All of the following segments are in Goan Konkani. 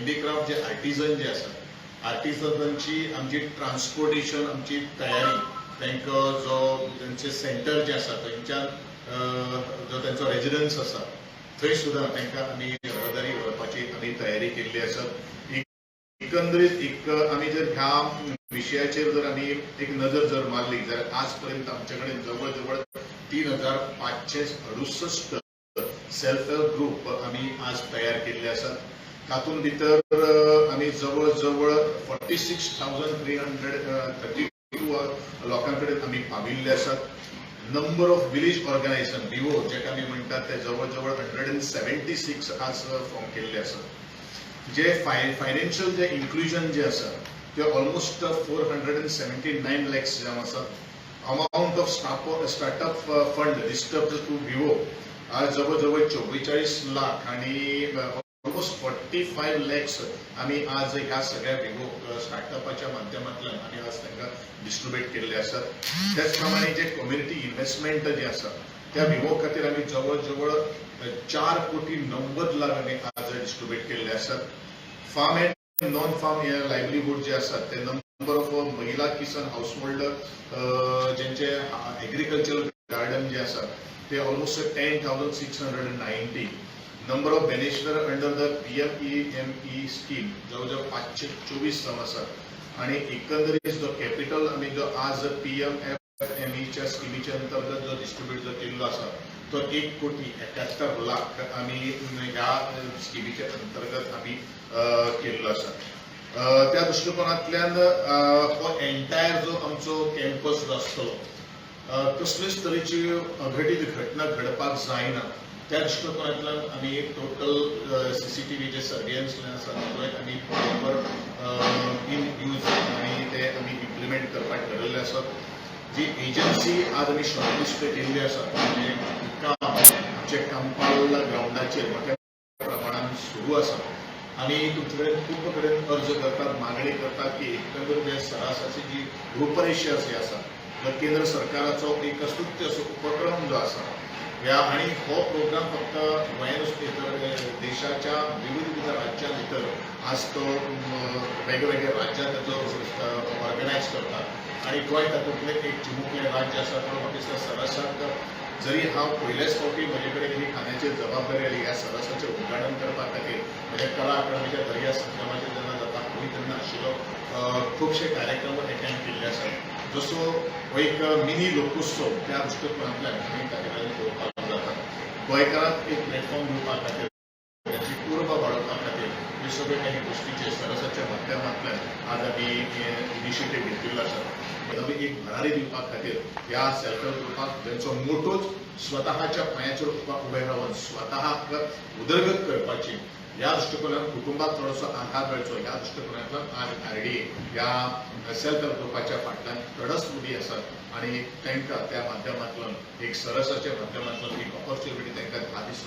हँडीक्राफ्ट जे आर्टिजन जे आसात, आर्टिजनांची आमची ट्रान्सपोर्टेशन आमची तयारी, तांकां जो तांचे सेंटर जे आसा थंयच्यान जो तांचो रेजिडन्स आसा थंय सुद्दां तांकां आमी येरादारी व्हरपाची आमी तयारी केल्ली आसा. एकंदरीत एक आमी जर ह्या विशयाचेर जर आमी एक नजर जर मारली जाल्यार आज पर्यंत आमचे कडेन जवळ जवळ 3568 सेल्फ हेल्प ग्रुप आमी आज तयार केल्ले आसात. तातूंत भितर आमी जवळ जवळ 46,332 लोकां कडेन आमी पाविल्ले आसात. Number of village organisation, VO जेका आमी म्हणटात, ते जवळ जवळ 176 आज फॉर्म केल्ले आसात. जे फायनान्शियल जे इन्क्लुजन जे आसा ते ऑलमोस्ट 479 लॅक्स जावन आसात. Amount of startup fund distribute to VO आज जवळ जवळ 44 लाख आणि ऑलमोस्ट 45 लॅक्स आमी आज ह्या सगळ्या विवो स्टार्टअपाच्या माध्यमांतल्यान आमी आज तांकां डिस्ट्रिब्यूट केल्ले आसात. त्याच प्रमाणे जे कम्युनिटी इन्व्हेस्टमेंट जे आसा त्या विवो खातीर आमी जवळ जवळ 4 कोटी 90 लाख आमी आज डिस्ट्रिब्यूट केल्ले आसात. फार्म अँड नॉन फार्म हे लायव्हलीहूड जे आसात ते नंबर ऑफ महिला किसान हाऊसहोल्ड ज्यांचे एग्रीकल्चरल गार्डन जे आसात ते almost 10,690. Number of beneficiary under the PMEME scheme जवळ जवळ 524 जावन आसात आणि एकंदरीत जो कॅपिटल आमी जो आज पीएमएफएमईच्या स्किमीच्या अंतर्गत जो डिस्ट्रिब्यूट जो केल्लो आसा तो 1 कोटी 71 लाख आमी ह्या स्किमीच्या अंतर्गत आमी केल्लो आसा. त्या दृश्टिकोनांतल्यान हो एंटायर जो आमचो कॅम्पस जो आसतलो, कसलेच तरेची अघटीत घटना घडपाक जायना त्या दृश्टिकोनांतल्यान आमी टोटल सीसीटीव्ही जे सर्वेलन्स आसा थंय आमी प्रॉपर इन यूज आनी ते आमी इम्प्लिमेंट करपाक ठरयल्ले आसात. जी एजन्सी आज आमी शॉर्टलिस्ट केल्ली आसा, म्हणजे काम आमचे कांपाल ग्रावंडाचेर मोठ्या प्रमाणान सुरू आसा आनी तुमचे कडेन खूब कडेन अर्ज करतात, मागणी करतात की एकंदर जे सरासाची जी रूपरेषा अशी आसा, जो केंद्र सरकाराचो एक स्तुत्य असो उपक्रम जो आसा ह्या आणि हो प्रोग्राम फक्त गोंयानूच न्ही तर देशाच्या विविध विविध राज्यां भितर आज तो वेगवेगळ्या राज्यांत ताचो ऑर्गनायज करतात आणि गोंय तातूंतलें एक चिमुकलें राज्य आसा. पूण म्हाका दिसता सरासाक जरी हांव पयलेच फावटी म्हजे कडेन ही खात्याचेर जबाबदारी आली, ह्या सरासाचें उद्घाटन करपा खातीर म्हज्या कला अकादमीच्या दर्या संगमाचेर जेन्ना जाता हांवूय तेन्ना आशिल्लो. खुबशे कार्यक्रम एटेंड केल्ले आसात. जसो हो एक मिनी लोकोत्सव त्या दृश्टिकोनांतल्यान आमी ताचे कडेन पळोवपाक जाता. गोंयकारांक एक प्लॅटफॉर्म दिवपा खातीर, ताची उर्बा वाडोवपा खातीर हे सगळे काही गोष्टीचे सरसाच्या माध्यमांतल्यान आज आमी इनिशिएटीव घेतिल्लो आसा. नवी एक भरारी दिवपा खातीर ह्या सेल्फ हेल्प ग्रुपाक, ज्यांचो मोटोच स्वतःच्या पांयाचेर उबे रावन स्वतःक उदरगत करपाची, ह्या दृश्टिकोनान कुटुंबाक थोडोसो आधार मेळचो ह्या दृश्टिकोनांतल्यान आज आरडीए ह्या सेल्फ हेल्प ग्रुपाच्या फाटल्यान तडस उबी आसात आणि तांकां त्या माध्यमांतल्यान एक सरसाच्या माध्यमांतल्यान एक ऑपॉर्च्युनिटी तांकां 10 दीस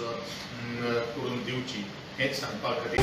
करून दिवची हेच सांगपा खातीर.